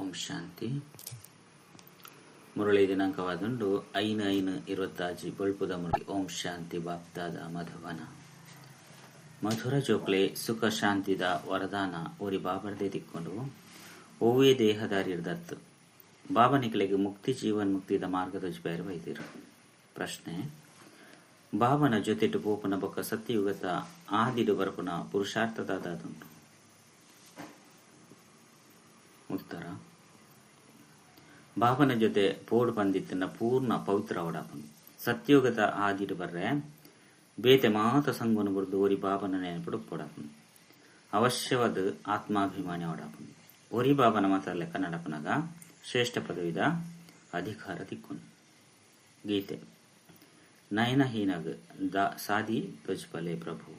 ಓಂ ಶಾಂತಿ. ಮುರಳಿ ದಿನಾಂಕವಾದುಂಡು 5/5/26 ಬೊಳ್ಪುದ ಮುರಳಿ. ಓಂ ಶಾಂತಿ. ಬಾಪ್ದಾದ ಮಧುವನ ಮಧುರ ಜೋಕ್ಲೆ ಸುಖ ಶಾಂತಿದ ವರದಾನ ಒರಿ ಬಾಬರ್ದೆ ತಿಕ್ಕೊಂಡು ಒವ್ವೇ ದೇಹದಾರಿರ್ದತ್ತು ಬಾಬನಿಕಲೆಗೆ ಮುಕ್ತಿ ಜೀವನ್ ಮುಕ್ತಿದ ಮಾರ್ಗದ ಬೇರೆ ಬೈದಿರು. ಪ್ರಶ್ನೆ: ಬಾಬನ ಜೊತೆಟು ಪೋಪುನ ಬೊಕ್ಕ ಸತ್ಯಯುಗತ ಆದಿಡು ಬರಪುನ ಪುರುಷಾರ್ಥದಾದುಂಡು. ಉತ್ತರ: ಬಾಬನ ಜೊತೆ ಪೋಡು ಪಂದಿತ್ತಿನ ಪೂರ್ಣ ಪವಿತ್ರ ಓಡಾಪನು ಸತ್ಯುಗದ ಆದಿಡು ಬರ್ರೆ ಬೇತೆ ಮಾತ ಸಂಗುನ ಬುರ್ದು ಒರಿ ಬಾಬನ ನೆನಪುಡು ಪೋಡಾಪನು ಅವಶ್ಯವಾದ ಆತ್ಮಾಭಿಮಾನಿ ಓಡಾಪನು ಒರಿ ಬಾಬನ ಮಾತ ಲೆಕ್ಕ ನಡಪನಾಗ ಶ್ರೇಷ್ಠ ಪದವಿದ ಅಧಿಕಾರ ತಿಕ್ಕೊನು. ಗೀತೆ: ನಯನಹೀನಗ್ the ಸಾದಿ ತ್ವಜ್ಪಲೆ ಪ್ರಭು.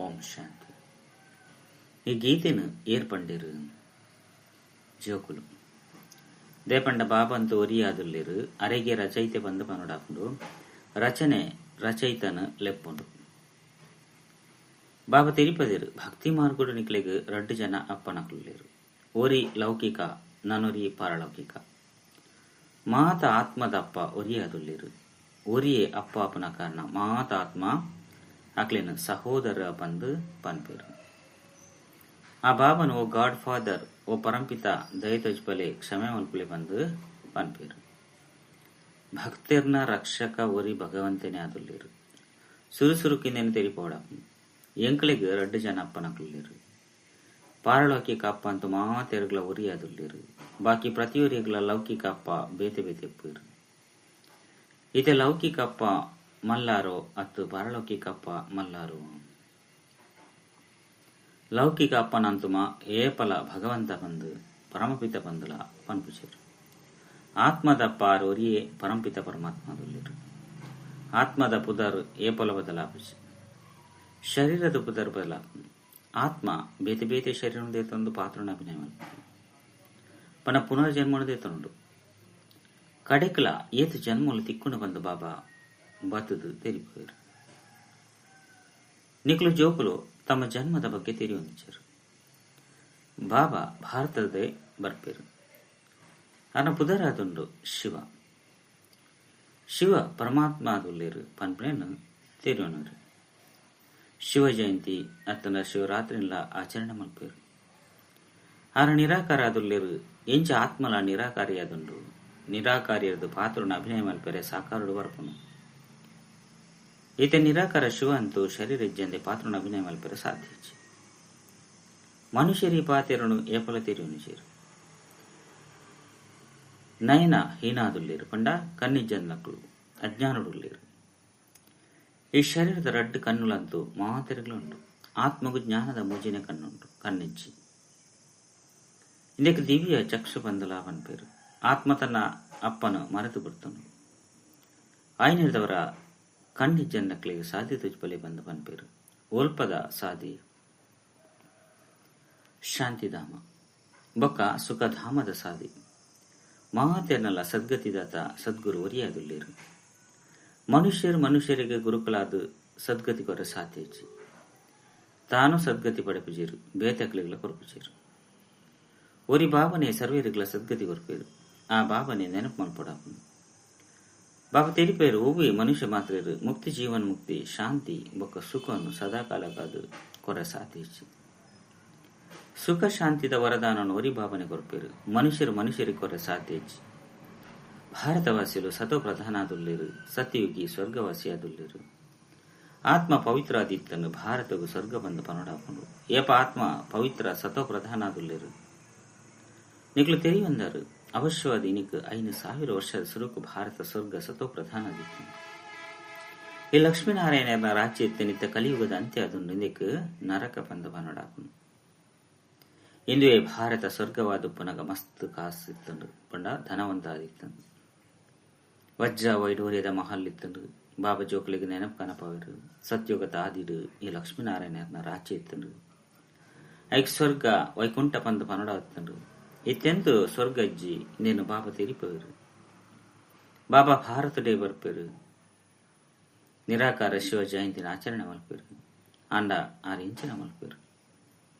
ಓಂ ಶಾಂತಿ. ಈ ಗೀತೆನು ಏರ್ಪಂಡಿರು ಜೋಕುಲು ದೇಪಂಡ ಬಾಬಂತು ಒರಿಯಾದುಲ್ಲೇರು ಅರೆಗೆ ರಚಯಿತೆ ಬಂದು ಪನುಡಾಪುಂಡು ರಚನೆ ರಚಯಿತನ ಲೆಪ್ಪುಂಡು. ಬಾಬಾ ತಿರುಪದಿರು ಭಕ್ತಿ ಮಾರ್ಗುಡು ನಿಕ್ಲೆಗ್ ರಡ್ಡು ಜನ ಅಪ್ಪನಕುಲ್ಲೇರು, ಒರಿ ಲೌಕಿಕ ನನೊರಿ ಪಾರಲೌಕಿಕ. ಮಾತ ಆತ್ಮದ ಅಪ್ಪ ಒರಿಯಾದುಲ್ಲೇರು. ಒರಿಯೇ ಅಪ್ಪ ಅಪ್ಪನ ಕಾರಣ ಮಾತ ಆತ್ಮ ಅಕ್ಲೇನ ಸಹೋದರ ಬಂದು ಪನ್ಪೇರು. ಆ ಬಾಬನು ಓ ಗಾಡ್ ಫಾದರ್ ಓ ಪರಂಪಿತ ದಯತಜ್ಪಲೆ ಕ್ಷಮೆ ಮಲ್ಪುಲೆ ಬಂದು ಪನ್ಪೇರು. ಭಕ್ತಿರ್ನ ರಕ್ಷಕ ಒರಿ ಭಗವಂತನೇ ಆದುಲ್ಲೇರು. ಸುರು ಸುರುಕಿಂದೇನು ತೆರಿಪೋಡ ಎಂಕ್ಲೆಗ್ ರಡ್ಡು ಜನ ಅಪ್ಪನಕ್లులేರು. ಪಾರಲೌಕಿಕ ಅಪ್ಪ ಅಂತೂ ಮಾತೆರುಗಳ ಒರಿ ಆದುಲ್ಲೇರು. ಬಾಕಿ ಪ್ರತಿಯೊರಿಗಳ ಲೌಕಿಕ ಅಪ್ಪ ಬೇತೆ ಬೇತೆ ಎಪ್ಪೇರು. ಇತೆ ಲೌಕಿಕ ಅಪ್ಪ ಮಲ್ಲಾರೋ ಅತ್ತು ಪಾರಲೌಕಿಕ ಅಪ್ಪ ಮಲ್ಲಾರೋ? ಲೌಕಿಕ ಅಪ್ಪನಂತುಮ ಏಪಲ ಭಗವಂತ ಬಂದು ಪರಮಪಿತ ಬಂದುಲ ಪನ್ಪುಚೇರು. ಆತ್ಮದ ಪಾರ್ ಒರಿಯೇ ಪರಂಪಿತ ಪರಮಾತ್ಮದುಲ್ಲೇರು. ಆತ್ಮದ ಪುದರ್ ಏಪಲ ಬದಲಾಪುಜಿ, ಶರೀರದ ಪುದರ್ ಬದಲಾಪು. ಆತ್ಮ ಬೇತೆ ಬೇತೆ ಶರೀರ ದೇತೊಂದು ಪಾತ್ರನ ಅಭಿನಯ ಮಲ್ಪುಂಡು. ಪನ ಪುನರ್ಜನ್ಮನು ದೇತೊಂಡು ಕಡೆಕ್ಲ ಏತ್ ಜನ್ಮಲು ತಿಕ್ಕುಂಡು ಬಂದು ಬಾಬಾ ಬತ್ತದು ತೆರಿಪೋಯರು. ನಿಕ್ಲು ಜೋಕುಲು ತಮ್ಮ ಜನ್ಮದ ಬಗ್ಗೆ ತೆರಿಯೊಂದಿಚ್ಚರು. ಬಾಬಾ ಭಾರತದೇ ಬರ್ಪೇರು. ಅನ ಪುದರಾದುಂಡು ಶಿವ. ಶಿವ ಪರಮಾತ್ಮ ಆದುಲ್ಲೇರು ಪನ್ಪನೇನು ತೆರಿಯೋನರು. ಶಿವ ಜಯಂತಿ ಅತ್ತನ ಶಿವರಾತ್ರಿಲ ಆಚರಣೆ ಮಲ್ಪೇರು. ಆರ ನಿರಾಕಾರ ಆದುಲ್ಲೇರು. ಎಂಚ ಆತ್ಮಲ ನಿರಾಕಾರಿಯಾದುಂಡು. ನಿರಾಕಾರಿಯದು ಪಾತ್ರನ ಅಭಿನಯ ಮಲ್ಪೆರೆ ಸಾಕಾರುಡು ಬರ್ಪುನು. ಈತ ನಿರಾಕಾರ ಶಿವ ಅಂತೂ ಶರೀರ ಇಜ್ಜಂದೆ ಪಾತ್ರನ ಅಭಿನಯ ಮಲ್ಪೆರೆ ಸಾಧ್ಯ. ಮನುಷ್ಯರಿ ಪಾತೆರನು ಏಪಲ ತೆರಿಯುನು ಸೇರು. ನಯನ ಹೀನಾದುಲ್ಲೇರು ಪಂಡ ಕನ್ನಿಜ್ಜನ್ನಕ್ಲು ಅಜ್ಞಾನುಡುಲ್ಲೇರು. ಈ ಶರೀರದ ರಡ್ಡು ಕಣ್ಣುಲಂತೂ ಮಾತೆರುಗಳುಂಟು. ಆತ್ಮಗು ಜ್ಞಾನದ ಮೂಜಿನ ಕಣ್ಣುಂಟು, ಕಣ್ಣಿಜ್ಜಿ. ಇಂದಕ್ಕೆ ದಿವ್ಯ ಚಕ್ಷು ಬಂದಲ ಪನ್ಪೇರು. ಆತ್ಮ ತನ್ನ ಅಪ್ಪನು ಮರೆತು ಬಿಡ್ತನು. ಆಯ್ನಿಡ್ದವರ ಕಣ್ಣಿಜ್ಜನ್ನಕ್ಲಿಗೆ ಸಾಧಿ ತುಜ್ಬಲಿ ಬಂದು ಪನ್ಪೇರು. ಓಲ್ಪದ ಸಾದಿ ಶಾಂತಿಧಾಮ ಬೊಕ್ಕ ಸುಖಧಾಮದ ಸಾದಿ. ಮಾತೆರ್ನಲ್ಲ ಸದ್ಗತಿದಾತ ಸದ್ಗುರು ಒರಿಯಾದುಲ್ಲೇರು. ಮನುಷ್ಯರು ಮನುಷ್ಯರಿಗೆ ಗುರುಕುಲಾದ ಸದ್ಗತಿ ಕೊರ ಸಾಧ್ಯ. ತಾನು ಸದ್ಗತಿ ಪಡೆಪುಜೀರು, ಬೇತಕ್ಲಿಗಳ ಕೊರಪುಜೀರು. ಒರಿ ಬಾಬನೆ ಸರ್ವೇರಿಗಳ ಸದ್ಗತಿ ಕೊರಪೇರು. ಆ ಬಾಬನೆ ನೆನಪು ಮಲ್ಪೊಡಾಪುಂಡು. ಬಾಬಾ ತೆರಿಪೇರು ಒವ್ವೆ ಮನುಷ್ಯ ಮಾತ್ರೇರು ಮುಕ್ತಿ ಜೀವನ್ ಮುಕ್ತಿ ಶಾಂತಿ ಬೊಕ್ಕ ಸುಖವನ್ನು ಸದಾಕಾಲಕ್ಕಾದ ಕೊರ ಸಾಧ್ಯ. ಸುಖ ಶಾಂತಿದ ವರದಾನವನ್ನು ಒರಿ ಬಾಬನೆ ಕೊರಪೇರು. ಮನುಷ್ಯರು ಮನುಷ್ಯರಿಗೆ ಕೊರ ಸಾಧ್ಯ. ಭಾರತವಾಸಿಲು ಸತೋ ಪ್ರಧಾನಾದುಲ್ಲೇರು, ಸತ್ಯಯುಗಿ ಸ್ವರ್ಗವಾಸಿಯಾದುಲ್ಲೇರು. ಆತ್ಮ ಪವಿತ್ರ ಆದಿತ್ತನ್ನು ಭಾರತವು ಸ್ವರ್ಗ ಬಂದು ಪನೋಡಾಪುಂಡು. ಏಪ ಆತ್ಮ ಪವಿತ್ರ ಸತೋ ಪ್ರಧಾನಾದುಲ್ಲೇರು. ನಿಕ್ಲು ತೆರಿಯೊಂದರು ಅವಶ್ಯವಾದ ಇನಿಕ್ 5000 ವರ್ಷದ ಸುರುಕು ಭಾರತ ಸ್ವರ್ಗ ಸತೋ ಪ್ರಧಾನ ಆದಿತ್ತು. ಈ ಲಕ್ಷ್ಮೀನಾರಾಯಣನ ರಾಜ್ಯ ಇತ್ತ ನಿತ್ಯ ಕಲಿಯುಗದ ಅಂತ್ಯ ಅದನ್ನು ಇಂದಕ್ಕೆ ನರಕ ಬಂದ ಪನೋಡಾಪುಂಡು. ಇಂದುವೆ ಭಾರತ ಸ್ವರ್ಗವಾದ ಪುನಗ ಮಸ್ತ್ ಕಾಸು ಇತ್ತಂಡು ಪಂಡ ಧನವಂತ ಆದಿತ್ತಂಡು. ವಜ್ರ ವೈಡೂರ್ಯದ ಮಹಲ್ ಇತ್ತಂಡು. ಬಾಬಾ ಜೋಕ್ಲಿಗೆ ನೆನಪು ಕನಪವರು. ಸತ್ಯುಗದ ಆದಿಡು ಈ ಲಕ್ಷ್ಮೀನಾರಾಯಣನ ರಾಜ್ಯ ಇತ್ತಂಡು. ಐಕ್ ಸ್ವರ್ಗ ವೈಕುಂಠ ಪಂದ ಪನಡ ಇತ್ತಂಡು. ಇತ್ತೆಂತು ಸ್ವರ್ಗಜ್ಜಿ ನೇನು ಬಾಬಾ ತೆರಿಪವರು. ಬಾಬಾ ಭಾರತ ಡೇ ಬರ್ಪೇರು. ನಿರಾಕಾರ ಶಿವ ಜಯಂತಿನ ಆಚರಣೆ ಮಲ್ಪೇರು. ಆಂಡ ಆರು ಇಂಚಿನ ಮಲ್ಪೇರು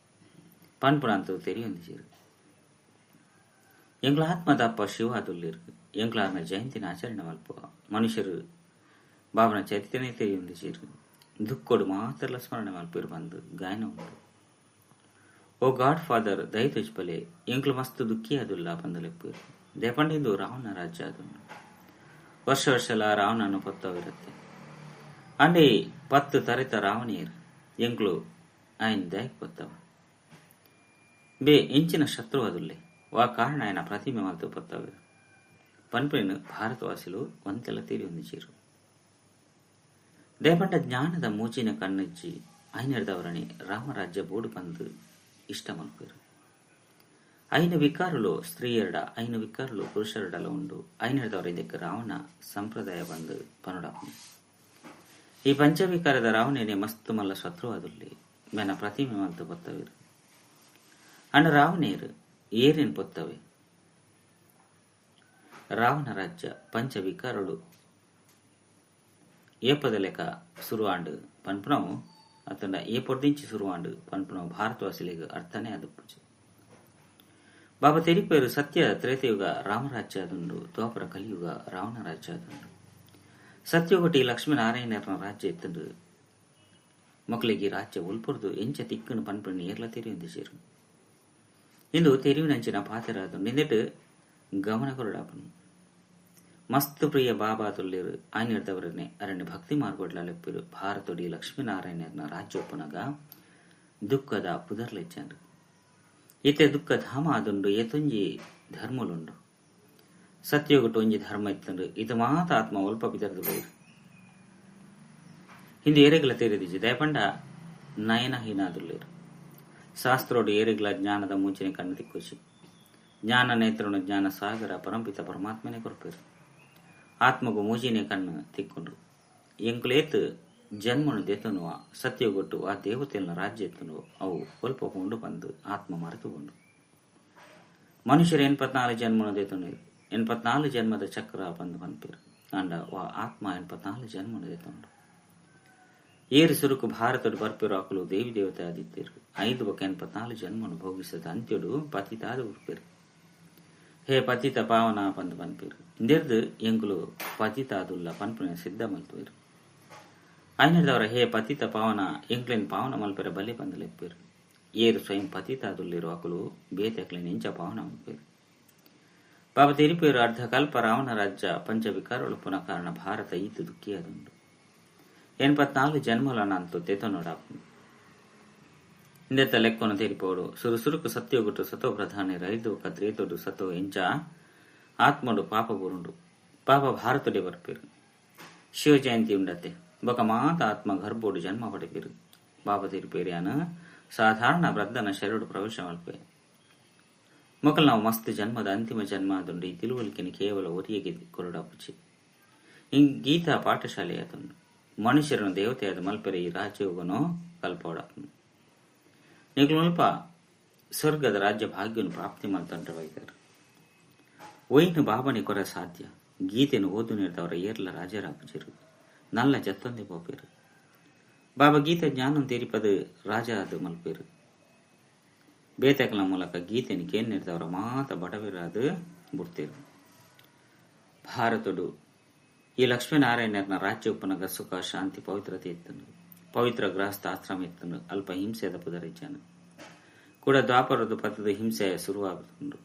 ಪನ್ಪುಣಂತ ತೆರಿಯೊಂದಿಜೇರು. ಎಂಕ್ಲ ಆತ್ಮದ ಅಪ್ಪ ಶಿವ ಆದುಲ್ಲೇರು. ಎಂಕ್ಲಾರ್ನ ಜಯಂತಿನ ಆಚರಣೆ ಮಲ್ಪುವ. ಮನುಷ್ಯರು ಬಾಬನ ಚರಿತ್ರೆನೇ ತೆರಿಯೊಂದಿಜೆರ್. ದುಃಖೋಡು ಮಾತ್ರಲ ಸ್ಮರಣೆ ಮಲ್ಪೆರ್ ಪಂದ್ ಗಾಯನ ಉಂಡು. ಓ ಗಾಡ್ ಫಾದರ್ ದಯ ತೋಜಿಪಲೆ, ಎಂಕ್ಲು ಮಸ್ತ್ ದುಃಖಿ ಆದುಲ್ಲ ಪಂದ್ ಲೆಪ್ಪುವೆರ್. ದಾಯೆಪಂಡ ಇಂದು ರಾವಣ ರಾಜ್ಯ ಆದುಂಡು. ವರ್ಷ ವರ್ಷಲ ರಾವಣನ ಪೊತ್ತವಿರತ್ತೆ. ಆಂಡ ಈ 10 ತರೆತ ರಾವಣಿಯೆರ್ ಎಂಕ್ಲು ಆಯನ್ ದಾಯೆಗ್ ಪೊತ್ತವ? ಬೇ ಎಂಚಿನ ಶತ್ರು ಆದುಲ್ಲೆ, ವಾ ಕಾರಣ ಆಯನ ಪ್ರತಿಮೆ ಮಲ್ತ್ ಪೊತ್ತವೆರ್ ಪನ್ಪಿನ ಭಾರತವಾಸಿಲು ಒಂತೆಲ ತೆರಿಯೊಂದಿಜೆರ್. ದಾಯೆಪಂಡ ಜ್ಞಾನದ ಮೂಜಿನ ಕಣ್ಣಜ್ಜಿ ಆಯನೆರ್ದವರಣೆ ರಾಮರಾಜ್ಯ ಬೋಡು ಪಂದ್ ಇಷ್ಟ ಮಲ್ಪುವೆರ್. ಐನ ವಿಕಾರಲು ಸ್ತ್ರೀಯರ್ಡ, ಐನ ವಿಕಾರಲು ಪುರುಷರ್ಡಲ ಉಂಡು. ಐನೆರ್ದವರ ಇದಕ್ಕೆ ರಾವಣ ಸಂಪ್ರದಾಯ ಪಂದ್ ಪನೊಡಾಪುಂಡು. ಈ ಪಂಚವಿಕಾರದ ರಾವಣನೇ ಮಸ್ತ್ ಮಲ್ಲ ಶತ್ರು ಆದುಲ್ಲೆ. ಮೆನ ಪ್ರತಿಮೆ ಮಲ್ತ್ ಪೊತ್ತವೆರ್. ಆಂಡ ರಾವಣೇರ್ ಏರೆನ್ ಪೊತ್ತವೆ? ರಾವಣ ರಾಜ್ಯ ಪಂಚವಿಕಾರಲು ಏಪದ ಲೆಕ್ಕ ಸುರುವಾಂಡ್ ಪನ್ಪುನವು ಅತ್ತಂಡ ಏಪೊರ್ದಿಂಚಿ ಸುರುವಾಂಡ್ ಪನ್ಪುನವು ಭಾರತವಾಸಿಲೆಗ್ ಅರ್ಥನೇ ಆದುಪ್ಪುಜಿ. ಬಾಬಾ ತೆರಿಪೇರು ಸತ್ಯ ತ್ರೇತಯುಗ ರಾಮರಾಜ್ಯ ಆದುಂಡು, ದ್ವಾಪರ ಕಲಿಯುಗ ರಾವಣ ರಾಜ್ಯ ಆದುಂಡು. ಸತ್ಯೊಗಟಿ ಲಕ್ಷ್ಮೀನಾರಾಯಣನ ರಾಜ್ಯ ಇತ್ತುಂಡು. ಮೊಕಲೆಗ್ ಈ ರಾಜ್ಯ ಒಲ್ಪೊರ್ದು ಎಂಚ ತಿಕ್ಕುಂಡು ಪನ್ಪುನ ಏರ್ಲ ತೆರಿಯೊಂದಿಜೆರ್. ಇಂದು ತೆರಿಯುನಂಚಿನ ಪಾತೆರ ಆದುಂಡು. ಇಂದೆಟ್ ಗಮನ ಕೊರೊಡಾಪುಂಡು. ಮಸ್ತ್ ಪ್ರಿಯ ಬಾಬಾ ತುಲ್ಲೇರು ಆಯ್ನೆರ್ದವರನೆ ಅರಣ್ಯ ಭಕ್ತಿ ಮಾರ್ಗೊಡ್ಲ ಲೆಪ್ಪುವೆರ್. ಭಾರತೊಡಿ ಲಕ್ಷ್ಮೀನಾರಾಯಣನ ರಾಜ್ಯ ಉಪ್ಪುನಗ ದುಃಖದ ಪುದರ್ಲೆಜ್ಜಂಡ್. ಇತ್ತೆ ದುಃಖ ಧಾಮ ಆದುಂಡು. ಏತೊಂಜಿ ಧರ್ಮಲುಂಡು. ಸತ್ಯಯುಗಟ್ ಒಂಜಿ ಧರ್ಮ ಇತ್ತುಂಡು. ಇತ್ ಮಾತ ಆತ್ಮ ಒಲ್ಪ ಪಿದರ್ದ್ ಪೋಯೆರ್. ಇಂದು ಏರೆಗ್ಲ ತೆರಿದಿಜಿ. ದಾಯೆಪಂಡ ನಯನಹೀನಾದುಲ್ಲೆರ್. ಶಾಸ್ತ್ರೋಡು ಏರೆಗ್ಲ ಜ್ಞಾನದ ಮೂಂಚಿನ ಕಣ್ಣು ತಿಕ್ಕುಜಿ. ಜ್ಞಾನ ನೇತ್ರನು ಜ್ಞಾನ ಸಾಗರ ಪರಂಪಿತ ಪರಮಾತ್ಮನೇ ಕೊರ್ಪೆರ್. ಆತ್ಮಗು ಮೂಜಿನೇ ಕಣ್ಣು ತಿಕ್ಕುಂಡು. ಎಂಕುಲೇತ್ ಜನ್ಮನು ದೆತೊನುವ ಸತ್ಯಗೊಟ್ಟು ಆ ದೇವತೆಲ್ನ ರಾಜ್ಯ ಎತ್ತುಂಡು. ಅವು ಒಲ್ಪ ಪೋಂಡು ಪಂದ್ ಆತ್ಮ ಮರೆತುಪೋಂಡು. ಮನುಷ್ಯರು 84 ಜನ್ಮನು ದೆತೊನುವೆರ್. 84 ಜನ್ಮದ ಚಕ್ರ ಪಂದ್ ಪನ್ಪೆರ್. ಆಂಡ ವಾ ಆತ್ಮ 84 ಜನ್ಮನು ದೆತೊಂಡು. ಏರ್ ಸುರುಕು ಭಾರತಡ್ ಬರ್ಪೆರೋ ಅಕುಲು ದೇವಿ ದೇವತೆ ಆದಿತ್ತೆರ್. 5 ಬೊಕ್ಕ 84 ಜನ್ಮನು ಭೋಗಿಸದ ಅಂತ್ಯೊಡು ಪತಿತಾದ್ ಬುಡ್ಪೆರ್. ಹೇ ಪತಿತ ಪಾವನ ಪಂದ್ ಪನ್ಪೆರ್. ಇಂದೆರ್ದ್ ಎಂಕುಲು ಪತಿತಾದುಲ್ಲ ಪನ್ಪುನ ಸಿದ್ಧ ಮಲ್ತುವೆರ್. ಆಯ್ನೆರ್ದವರ ಹೇ ಪತಿತ ಪಾವನ ಎಂಕ್ಲೆನ್ ಪಾವನ ಮಲ್ಪೆರೆ ಬಲೆ ಪಂದ್ ಲೆಪ್ಪುವೆರ್. ಏರ್ ಸ್ವಯಂ ಪತಿತಾದುಲ್ಲೆರೋ ಅಕುಲು ಬೇತೆ ಅಕ್ಲೆನ್ ಎಂಚ ಪಾವನ ಮಲ್ಪುವೆರ್. ಬಾಬಾ ತೆರಿಪುವೆರ್ ಅರ್ಧ ಕಲ್ಪ ರಾವಣ ರಾಜ್ಯ ಪಂಚವಿಕಾರಲು ಉಪ್ಪುನ ಕಾರಣ ಭಾರತ ಈತ್ ದುಃಖಿಯಾದುಂಡು. 84 ಜನ್ಮಲನಂತು ತೆತೊನೊಡಾಪುಂಡು. ಇಂದೆತ್ತ ಲೆಕ್ಕೊನು ತೆರಿಪೋಡು. ಸುರು ಸುರುಕು ಸತ್ಯೊಗುಟು ಸತೋ ಪ್ರಧಾನೆರ್ 5 ಬೊಕ್ಕ ತ್ರೇತೊಡು ಸತೋ ಎಂಚ ಆತ್ಮೊಡು ಪಾಪ ಬೂರುಂಡು. ಪಾಪ ಭಾರತೊಡೆ ಬರ್ಪೆರ್. ಶಿವ ಜಯಂತಿ ಉಂಡತೆ ಬೊಕ ಮಾತ ಆತ್ಮ ಗರ್ಭೋಡು ಜನ್ಮ ಪಡೆಪೆರ್. ಬಾಬಾ ತೆರಿಪೇರ್ ಯಾನ್ ಸಾಧಾರಣ ವೃದ್ಧನ ಶರೀರೊಡು ಪ್ರವೇಶ ಮಲ್ಪೆ. ಮೊಕಲ್ ನಾವು ಮಸ್ತ್ ಜನ್ಮದ ಅಂತಿಮ ಜನ್ಮ ಆದುಂಡು. ಈ ತಿಳುವಳಿಕೆನ್ ಕೇವಲ ಒರಿಯೆಗೆ ಕೊರೊಡಾಪುಜಿ. ಈ ಗೀತಾ ಪಾಠಶಾಲೆ ಆದುಂಡು. ಮನುಷ್ಯರನ್ನು ದೇವತೆಯಾದ ಮಲ್ಪೆರೆ ಈ ರಾಜಯೋಗನು ಕಲ್ಪೊಡಾಪುಂಡು. ನಿಕುಲು ಮುಲ್ಪ ಸ್ವರ್ಗದ ರಾಜ್ಯ ಭಾಗ್ಯನು ಪ್ರಾಪ್ತಿ ಮಲ್ತೊಂಡ್ರೆ ಬೈದೆರ್. ಒಯ್ನ್ ಬಾಬನೆ ಕೊರ ಸಾಧ್ಯ. ಗೀತೆನ್ ಓದುನೆರ್ದವರ ಏರ್ಲ ರಾಜರಾಪುಜೆರ್. ನಲ್ಲ ಜತ್ತೊಂದೆ ಪೋಪೆರ್. ಬಾಬಾ ಗೀತೆ ಜ್ಞಾನನ್ ತೆರಿಪದ್ ರಾಜ ಆದ್ ಮಲ್ಪೆರ್. ಬೇತೆಕಲ್ನ ಮೂಲಕ ಗೀತೆನ್ ಕೇನ್ನೆರ್ದವರ ಮಾತ ಬಡವೆರಾದ್ ಬುಡ್ತೆರ್. ಭಾರತೊಡು ಈ ಲಕ್ಷ್ಮೀನಾರಾಯಣನ ರಾಜ್ಯ ಉಪ್ಪುನಗ ಸುಖ ಶಾಂತಿ ಪವಿತ್ರತೆ ಇತ್ತುಂಡು. ಪವಿತ್ರ ಗೃಹಸ್ಥ ಆಶ್ರಮ ಇತ್ತುಂಡು. ಅಲ್ಪ ಹಿಂಸೆದ ಪುದರಿಜ್ಜಾಂಡ್. ಕೂಡ ದ್ವಾಪರದ ಪತ್ತದ ಹಿಂಸೆ ಶುರುವಾಗುಂಡು.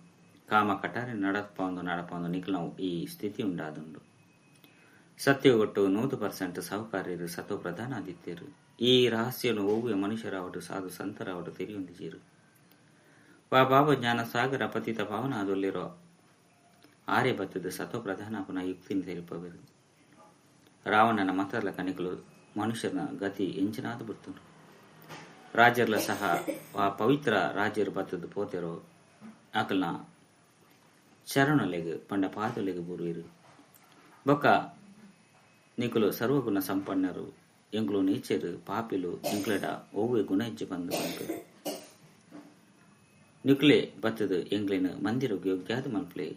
ಕಾಮ ಕಟಾರಿ ನಡಪಾವೊಂದು ನಡಪಾವೊಂದು ನಿಕಲ್ನ ಈ ಸ್ಥಿತಿ ಉಂಡಾದುಂಡು. ಸತ್ಯಗೊಟ್ಟು 100% ಸಾಹುಕಾರ್ಯರು ಸತೋ ಪ್ರಧಾನ ಆದಿತ್ತೆರ್. ಈ ರಹಸ್ಯನು ಒವ್ವೆ ಮನುಷ್ಯರಾವಡು ಸಾಧು ಸಂತರಾವಡು ತೆರಿಯೊಂದಿಜೆರ್. ವಾ ಬಾಬಾ ಜ್ಞಾನ ಸಾಗರ ಪತಿತ ಪಾವನ ಆದುಲ್ಲೆರೋ ಆರೆ ಬತ್ತದ ಸತೋ ಪ್ರಧಾನ ಪುನ ಯುಕ್ತಿನ ತೆರಿಪವೆರ್. ರಾವಣನ ಮತರ್ಲ ಕನಿಕಲು ಮನುಷ್ಯನ ಗತಿ ಎಂಚಿನಾದ ಬುಡ್ತುಂಡು. ರಾಜರ್ಲ ಸಹ ಆ ಪವಿತ್ರ ರಾಜರು ಬತ್ತದ ಪೋತೆರೋ ಅಕಲ್ನ ಚರಣಲೆಗ್ ಪಂಡ ಪಾದಲೆಗ್ ಬೂರುವೆರ್. ಬೊಕ್ಕ ನಿಕುಲು ಸರ್ವಗುಣ ಸಂಪನ್ನರು, ಎಂಕುಲು ನೀಚೆರು ಪಾಪಿಲು, ಎಂಕ್ಲೆಡ ಒವ್ವೆ ಗುಣ ಇಜ್ಜಿ ಪಂದ್ ಪನ್ಪೆರ್. ನಿಕುಲೆ ಬತ್ತದ ಎಂಕ್ಲೆನ್ ಮಂದಿರಗ್ ಯೋಗ್ಯಾದ್ ಮಲ್ಪುಲೆ,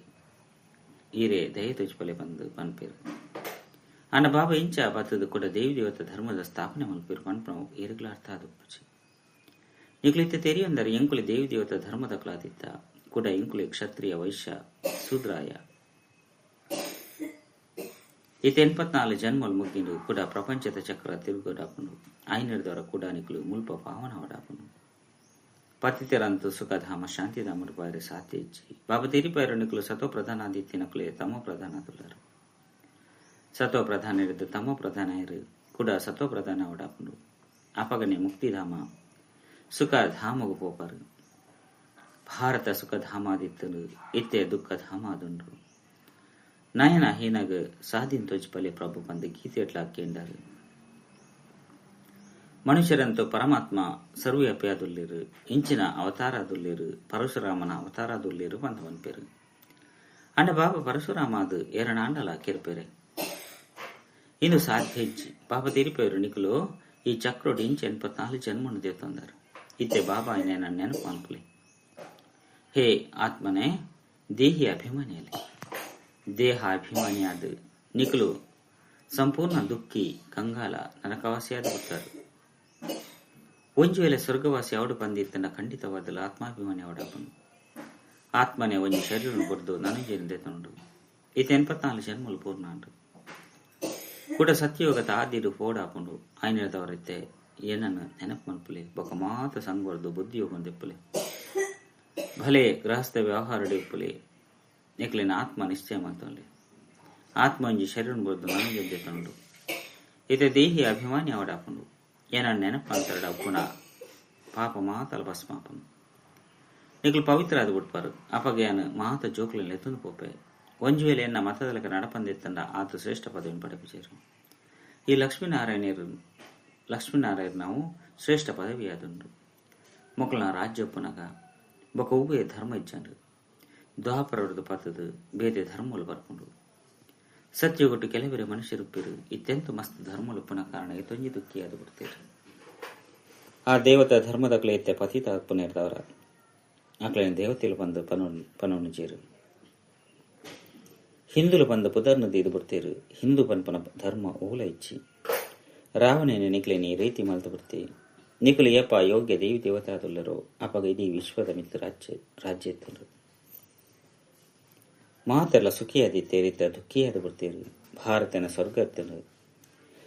ಈರೆ ದಯ ತೋಜಿಪಲೆ ಪಂದ್ ಪನ್ಪೆರ್. ಆಂಡ ಬಾಬಾ ಇಂಚ ಬತ್ತದ ಕೂಡ ದೇವಿ ದೇವತ ಧರ್ಮದ ಸ್ಥಾಪನೆ ಮಲ್ಪೆರ್ ಪನ್ಪುನವು ಏರೆಗ್ಲ ಅರ್ಥ ಆದುಪ್ಪುಜಿ. ನಿಕುಲು ಇತ್ತೆ ತೆರಿಯೊಂದರೆ ಎಂಕುಲು ದೇವಿ ದೇವತ ಧರ್ಮದಕುಲಾದಿತ್ತ. ಕುಡ ಇಂಕುಲೆ ಕ್ಷತ್ರಿಯ ವೈಶ್ಯ ಶೂದ್ರಾಯ. ಇತ್ತೆ 84 ಜನ್ಮಲು ಮುಗ್ಗಿಂಡು ಕುಡ ಪ್ರಪಂಚದ ಚಕ್ರ ತಿರುಗಡಾಪುಂಡು. ಐನರ್ದವರ ಕುಡ ನಿಕುಲು ಮುಲ್ಪ ಪಾವನ ಅವಡಾಪುಂಡು. ಪತಿತರಂತು ಸುಖಧಾಮ ಶಾಂತಿಧಾಮ ಪಾಯರೆ ಸಾಧ್ಯ ಇಜ್ಜಿ. ಬಾಬಾ ತಿರಿಪಾಯರು ನಿಕುಲು ಸತೋ ಪ್ರಧಾನಾದಿತ್ಯನಕುಲೆ ತಮೋ ಪ್ರಧಾನಾದುಲ್ಲರು. ಸತೋ ಪ್ರಧಾನ ಇರಿದು ತಮೋ ಪ್ರಧಾನ ಇರು ಕುಡ ಸತೋ ಪ್ರಧಾನ ಅವಡಾಪುಂಡು. ಅಪಗನೆ ಮುಕ್ತಿಧಾಮ ಸುಖಧಾಮಗು ಪೋಪರು. ಭಾರತ ಸುಖಧಾಮಾದಿತ್ತನು ಇತ್ತೆ ದುಃಖಧಾಮ ಅದುಂಡು. ನಯನ ಹೀನಗ ಸಾಧಿನ್ ತೋಜ್ಪಲೆ ಪ್ರಭು ಬಂದು ಗೀತೆ ಕೇಂಡಾರು. ಮನುಷ್ಯರಂತೂ ಪರಮಾತ್ಮ ಸರ್ವವ್ಯಾಪಿಯಾದುಲ್ಲೇರು, ಇಂಚಿನ ಅವತಾರದುಲ್ಲೇರು, ಪರಶುರಾಮನ ಅವತಾರದುಲ್ಲೇರು ಬಂದವನ್ಪೇರು. ಅಂಡ ಬಾಬಾ ಪರಶುರಾಮ ಅದು ಎರಡಾಂಡಲ ಕೆರ್ಪೇರೆ ಇಂದು ಸಾಧ್ಯ ಇಜ್ಜಿ. ಬಾಬಾ ತಿರಿಪೇರು ನಿಕುಲು ಈ ಚಕ್ರೋಡು ಇಂಚ 84 ಜನ್ಮನು ದೇತಂದಾರು. ಇತ್ತೆ ಬಾಬಾ ಏನ ನೆನಪು ಅನ್ಪುಲೆ. ಹೇ ಆತ್ಮನೇ, ದೇಹಿ ಅಭಿಮಾನಿಯಲ್ಲಿ ದೇಹ ಅಭಿಮಾನಿಯಾದ ನಿಕುಲು ಸಂಪೂರ್ಣ ದುಃಖಿ ಕಂಗಾಲ ನರಕವಾಸಿಯಾದ ಬರ್ತಾರೆ. ಒಂಜು ವೇಳೆ ಸ್ವರ್ಗವಾಸಿ ಅವಡು ಬಂದಿತ್ತನ ಖಂಡಿತವಾದಲು ಆತ್ಮಾಭಿಮಾನಿ ಅವಡಾಪನು. ಆತ್ಮನೇ ಒಂಜಿ ಶರೀರ ಬುಡ್ದು ನನಜೇನಿದೆ ತನುಡು. ಈತ 84 ಜನ್ಮಲು ಪೂರ್ಣ ಅಂಡು ಕೂಡ ಸತ್ಯಯೋಗದ ಆದಿಡು ಫೋಡಾಪುಂಡು. ಆಯ್ನದವರೈತೆ ಏನನ್ನು ನೆನಪು ಮನ್ಪುಲೆ ಬೊಕ ಮಾತ ಸಂಗೋರ್ದು ಬುದ್ಧಿಯೋಗ ದೆಪ್ಪುಲೆ. ಭಲೆ ಗೃಹಸ್ಥ ವ್ಯವಹಾರ ಇಪ್ಪುಲೆ ನಿಕ್ಲಿನ ಆತ್ಮ ನಿಶ್ಚಯ ಮಂತೊಂಡೆ. ಆತ್ಮ ಒಂಜಿ ಶರೀರ ಬುಡ್ದು ನನಜೇನಿದೆ ತನುಡು. ಈತ ದೇಹಿ ಅಭಿಮಾನಿ ಅವಡಾಪುಂಡು. ಏನನ್ನು ನೆನಪು ಅಂತಾಡ ಗುಣ ಪಾಪ ಮಾತಲ ಭಸ್ಮಾಪನು. ನಿಕ್ಲು ಪವಿತ್ರ ಅದು ಬಿಡ್ಪಾರು. ಅಪಗೆಯನು ಮಾತ ಜೋಕ್ಲೆನ್ ಎತ್ತೊಂದು ಪೋಪೆ. ಒಂಜಿ ವೇಳೆ ಎನ್ನ ಮತದಲಕ ನಡಪಂದೆತ್ತಂಡ ಆತ ಶ್ರೇಷ್ಠ ಪದವಿಯನ್ನು ಪಡೆಪಿಚೇರು. ಈ ಲಕ್ಷ್ಮೀನಾರಾಯಣ ನಾವು ಶ್ರೇಷ್ಠ ಪದವಿಯಾದುಂಡು. ಮೊಕ್ಕಳನ ರಾಜ್ಯೊಪ್ಪುನಗ ಬೊಕ ಉಭಯ ಧರ್ಮ ಇಜ್ಜಂಡು ದ್ವಾಪರದು ಪತ್ತದು ಬೇತೆ ಧರ್ಮಲು ಬರ್ಪುಂಡು. ಸತ್ಯಗೊಟ್ಟು ಕೆಲವರೆ ಮನುಷ್ಯರುಪ್ಪಿರು ಇತ್ತೆಂತು ಮಸ್ತ್ ಧರ್ಮಲುಪ್ಪುನ ಕಾರಣ ಇತ್ತೊಂಜಿ ದುಃಖಿಯಾದ ಬಿಡ್ತೀರು. ಆ ದೇವತಾ ಧರ್ಮದಕ್ಲೆ ಇತ್ತೆ ಪತಿತ ಅಪ್ಪುನೇರ್ದವರ ಆಕ್ಲೇನ ದೇವತೆಲು ಬಂದು ಪನೊನುಜೇರು. ಹಿಂದುಲು ಬಂದು ಪುದರ್ನ ದೀದು ಬಿಡ್ತೀರು. ಹಿಂದೂ ಪನ್ಪನ ಧರ್ಮ ಓಲ ಇಚ್ಚಿ ರಾವಣನ ನಿಕ್ಲೇನಿ ಈ ರೀತಿ ಮಲ್ತು ಬಿಡ್ತಿ. ನಿಕುಲು ಯಪ್ಪ ಯೋಗ್ಯ ದೇವಿ ದೇವತಾದುಲ್ಲರೋ ಅಪಗ ಇಡೀ ವಿಶ್ವದ ಮಿತ್ತು ರಾಜ್ಯ ಇತ್ತರು. ಮಾತೆಲ್ಲ ಸುಖಿಯಾದಿತ್ತೇರಿತ್ತ ದುಃಖಿಯಾದ ಬಿಡ್ತೀರು. ಭಾರತನ ಸ್ವರ್ಗ ಎತ್ತನು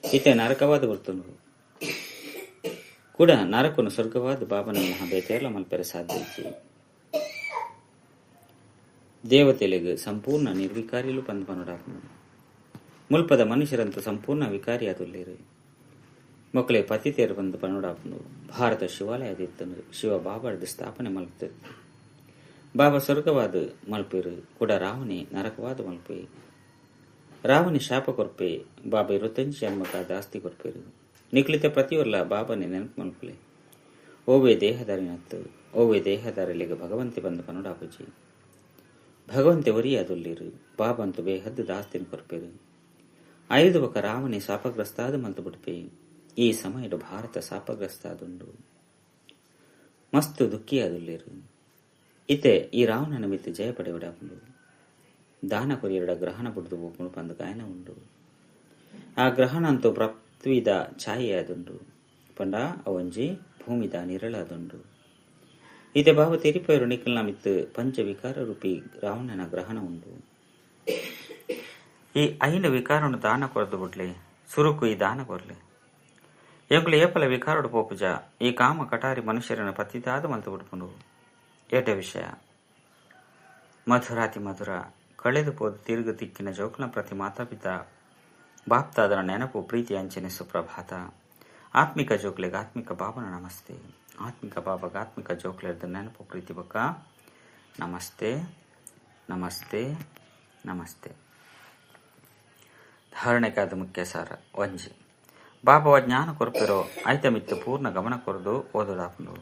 ಇತ್ತ ನರಕವಾದ ಬರ್ತನು ಕೂಡ ನರಕನು ಸ್ವರ್ಗವಾದ ಬಾಬನ ಮಹಾಬೇತೆಲ್ಲ ಮಲ್ಪೆರೆ ಸಾಧ್ಯ ಇಚ್ಚಿ. ದೇವತೆಲೆಗ್ ಸಂಪೂರ್ಣ ನಿರ್ವಿಕಾರಿಲು ಬಂದು ಪನುಡಾಪನು. ಮುಲ್ಪದ ಮನುಷ್ಯರಂತೂ ಸಂಪೂರ್ಣ ವಿಕಾರಿಯಾದುಲ್ಲೇರು. ಮಕ್ಕಳೇ ಪತಿತೇರು ಬಂದು ಪನುಡಾಪನು. ಭಾರತ ಶಿವಾಲಯದಿತ್ತನು ಶಿವ ಬಾಬಾದ ಸ್ಥಾಪನೆ ಮಲ್ಪುತ್ತಿತ್ತು. ಬಾಬಾ ಸ್ವರ್ಗವಾದ ಮಲ್ಪೇರು ಕೂಡ ರಾವಣಿ ನರಕವಾದ ಮಲ್ಪೆ. ರಾವಣಿ ಶಾಪ ಕೊರ್ಪೆ ಬಾಬಾ 25 ಜನ್ಮಕ ದಾಸ್ತಿ ಕೊರ್ಪೇರು. ನಿಕ್ಲಿತ ಪ್ರತಿಯೊಲ್ಲ ಬಾಬಾನೆ ನೆನಪು ಮಲ್ಪಲೆ. ಓವೇ ದೇಹದಾರಿನತ್ತು ಓವೇ ದೇಹದಾರಿಲಿಗೆ ಭಗವಂತೆ ಬಂದು ಪನುಡಾಪುಜಿ. ಭಗವಂತೆ ಒರಿಯಾದುಲ್ಲಿರು ಬಾಬಂತು ಬೇಹದ್ದು ದಾಸ್ತಿನ ಕೊರ್ಪೇರು. ಐದು ಬಕ ರಾವಣಿ ಶಾಪಗ್ರಸ್ತಾದ ಮಲ್ತು ಬಿಡ್ಪೆ. ಈ ಸಮಯಡು ಭಾರತ ಶಾಪಗ್ರಸ್ತಾದುಂಡು ಮಸ್ತು ದುಃಖಿಯಾದುಲ್ಲಿರು. ಇತ್ತೆ ಈ ರಾವಣನ ಮಿತ್ತು ಜಯ ಪಡೆಯುಡಾಪುಂಡು. ದಾನ ಕೊರಿಯಡ ಗ್ರಹಣ ಬುಡ್ದು ಹೋಗುಂಡು ಪಂದು ಗಾಯನ ಉಂಡು. ಆ ಗ್ರಹಣ ಅಂತೂ ಪೃಥ್ವಿದ ಛಾಯೆಯಾದುಂಡು ಪಂಡ ಅವಂಜಿ ಭೂಮಿದ ನಿರಳಾದುಂಡು. ಇದೇ ಭಾವ ತೆರಿಪಯರು ನಿಖಲ್ನ ಮಿತ್ತು ಪಂಚವಿಕಾರ ರೂಪಿ ರಾವಣನ ಗ್ರಹಣ ಉಂಡು. ಈ ಐನು ವಿಕಾರನು ದಾನ ಕೊರದು ಬಿಡ್ಲೆ ಸುರುಕು ಈ ದಾನ ಕೊರ್ಲೆ ಎಂಕುಲು ಏಪಲ ವಿಕಾರಡು ಪೋಪುಜ. ಈ ಕಾಮ ಕಟಾರಿ ಮನುಷ್ಯರನ್ನು ಪತಿತಾದ ಮಲ್ತು ಬಿಡ್ಪುಂಡು. ಏಟ ವಿಷಯ ಮಧುರಾತಿ ಮಧುರ ಕಳೆದು ಪೋದು ತಿರುಗು ತಿಕ್ಕಿನ ಜೋಕ್ನ ಪ್ರತಿ ಮಾತಾಪಿತ ಬಾಪ್ತಾದರ ನೆನಪು ಪ್ರೀತಿ ಅಂಚನೆ ಸುಪ್ರಭಾತ. ಆತ್ಮಿಕ ಜೋಕ್ಲೆಗೆ ಆತ್ಮಿಕ ಬಾಬನ ನಮಸ್ತೆ. ಆತ್ಮಿಕ ಬಾಬಾಗ ಆತ್ಮಿಕ ಜೋಕ್ಲೆದ ನೆನಪು ಪ್ರೀತಿ ಬಕ್ಕ ನಮಸ್ತೆ ನಮಸ್ತೆ ನಮಸ್ತೆ. ಧಾರಣೆಗಾದ ಮುಖ್ಯ ಸಾರ ಒಂಜಿ ಬಾಬಾವ ಜ್ಞಾನ ಕೊರ್ಪಿರೋ ಐತಮಿತ್ತು ಪೂರ್ಣ ಗಮನ ಕೊರದು ಓದೋದಾಪುಂಡು.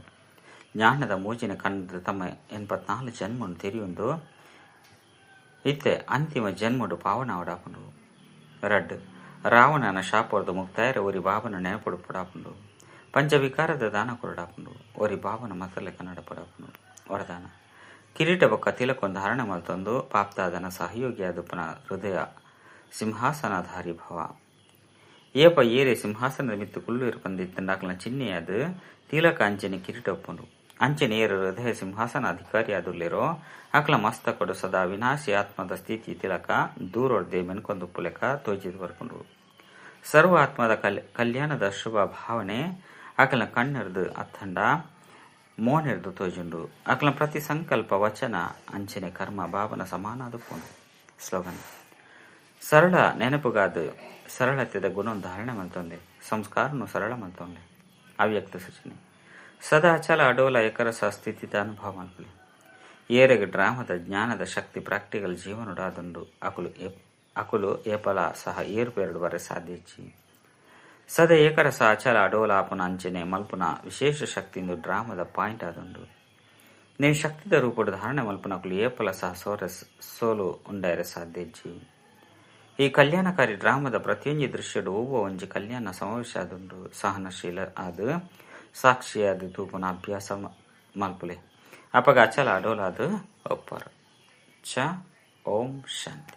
ಜ್ಞಾನದ ಮೂಜಿನ ಕಣ್ಣದ ತಮ್ಮ 84 ಜನ್ಮನು ತೆರೆಯೊಂದು ಇತ್ತೆ ಅಂತಿಮ ಜನ್ಮಡು ಪಾವನ ಅವಡಾಪುಂಡು. ರಡ್ಡು ರಾವಣನ ಶಾಪದ ಮುಕ್ತಾಯರ ಒರಿ ಬಾಬನ ನೆನಪುಡು ಪಡಾಪುಂಡು. ಪಂಚವಿಕಾರದ ದಾನ ಕೊರಡಾಪುಂಡು. ಒರಿ ಬಾಬನ ಮತಲೆ ಕನ್ನಡ ಪಡಾಪುಂಡು. ವರದಾನ ಕಿರೀಟ ಬೊಕ್ಕ ತಿಲಕೊಂದು ಹರಣ ಮಲ್ತೊಂದು ಪಾಪ್ತಾದನ ಸಹಯೋಗಿಯಾದುಪನ ಹೃದಯ ಸಿಂಹಾಸನಧಾರಿ ಭವ. ಏಪ ಏರೆ ಸಿಂಹಾಸನದ ಮಿತ್ತು ಕುಲ್ಲು ಇರುಪಂದಿತ್ತಂಡಾಕ್ಲನ ಚಿಹ್ನೆಯಾದ ತಿಲಕ ಅಂಚನೆ ಕಿರೀಟ ಒಪ್ಪುಂಡು. ಅಂಚನೆ ಏರ್ ಹೃದಯ ಸಿಂಹಾಸನ ಅಧಿಕಾರಿಯಾದುಲ್ಲೆರೋ ಅಕಲ್ನ ಮಸ್ತಕಡ್ ಸದಾ ಅವಿನಾಶಿ ಆತ್ಮದ ಸ್ಥಿತಿ ತಿಲಕ ದೂರೊರ್ದೆ ಮೆನ್ಕೊಂದುಪ್ಪುಲೆಕ ತೋಜಿದ್ ಬರ್ಪುಂಡು. ಸರ್ವ ಆತ್ಮದ ಕಲ್ಯಾಣದ ಶುಭ ಭಾವನೆ ಅಕಲ್ನ ಕಣ್ಣೆರ್ದ್ ಅತ್ತಂಡ ಮೋನೆರ್ದ್ ತೋಜುಂಡು. ಅಕಲ್ನ ಪ್ರತಿ ಸಂಕಲ್ಪ ವಚನ ಅಂಚನೆ ಕರ್ಮ ಬಾಬಾನ ಸಮಾನಾದುಪ್ಪುಂಡು. ಸ್ಲೋಗನ್: ಸರಳ ನೆನಪುಗಾದ್ ಸರಳತೆದ ಗುಣನ್ ಧಾರಣೆ ಮಲ್ತೊನ್ಲೆ. ಸಂಸ್ಕಾರನು ಸರಳ ಮಲ್ತೊನ್ಲೆ. ಅವ್ಯಕ್ತ ಸೂಚನೆ: ಸದಾ ಅಚಲ ಅಡೋಲ ಏಕರಸ ಸ್ಥಿತಿತ ಅನುಭವ ಮಲ್ಪುಲೆ. ಏರೆಗ್ ಡ್ರಾಮದ ಜ್ಞಾನದ ಶಕ್ತಿ ಪ್ರಾಕ್ಟಿಕಲ್ ಜೀವನೊಡಾದುಂಡು ಅಕುಲು ಏಪಲ ಸಹ ಏರುಪೇರುಡು ಬರೆ ಸಾಧ್ಯ ಇಜ್ಜಿ. ಸದಾ ಏಕರಸ ಅಚಲ ಅಡೋಲ ಆಪುನ ಅಂಚನೆ ಮಲ್ಪುನ ವಿಶೇಷ ಶಕ್ತಿ ಇಂದು ಡ್ರಾಮದ ಪಾಯಿಂಟ್ ಆದುಂಡು. ನೆನ್ ಶಕ್ತಿದ ರೂಪೊಡು ಧಾರಣೆ ಮಲ್ಪುನಕುಲು ಏಪಲ ಸಹ ಸೋಲು ಉಂಡಾಯೆರೆ ಸಾಧ್ಯ ಇಜ್ಜಿ. ಈ ಕಲ್ಯಾಣಕಾರಿ ಡ್ರಾಮದ ಪ್ರತಿಯೊಂಜಿ ದೃಶ್ಯಡ್ ಒವ್ವ ಒಂಜಿ ಕಲ್ಯಾಣ ಸಮಾವೇಶ ಆದುಂಡು. ಸಹನಶೀಲ ಆದ್ ಸಾಕ್ಷಿಯಾದ್ ತೂಪುನ ಅಭ್ಯಾಸ ಮಲ್ಪುಲೆ. ಅಪಗ ಅಚಲ ಅಡೋಲಾದ್ ಉಪ್ಪರು. ಚ ಓಂ ಶಾಂತಿ.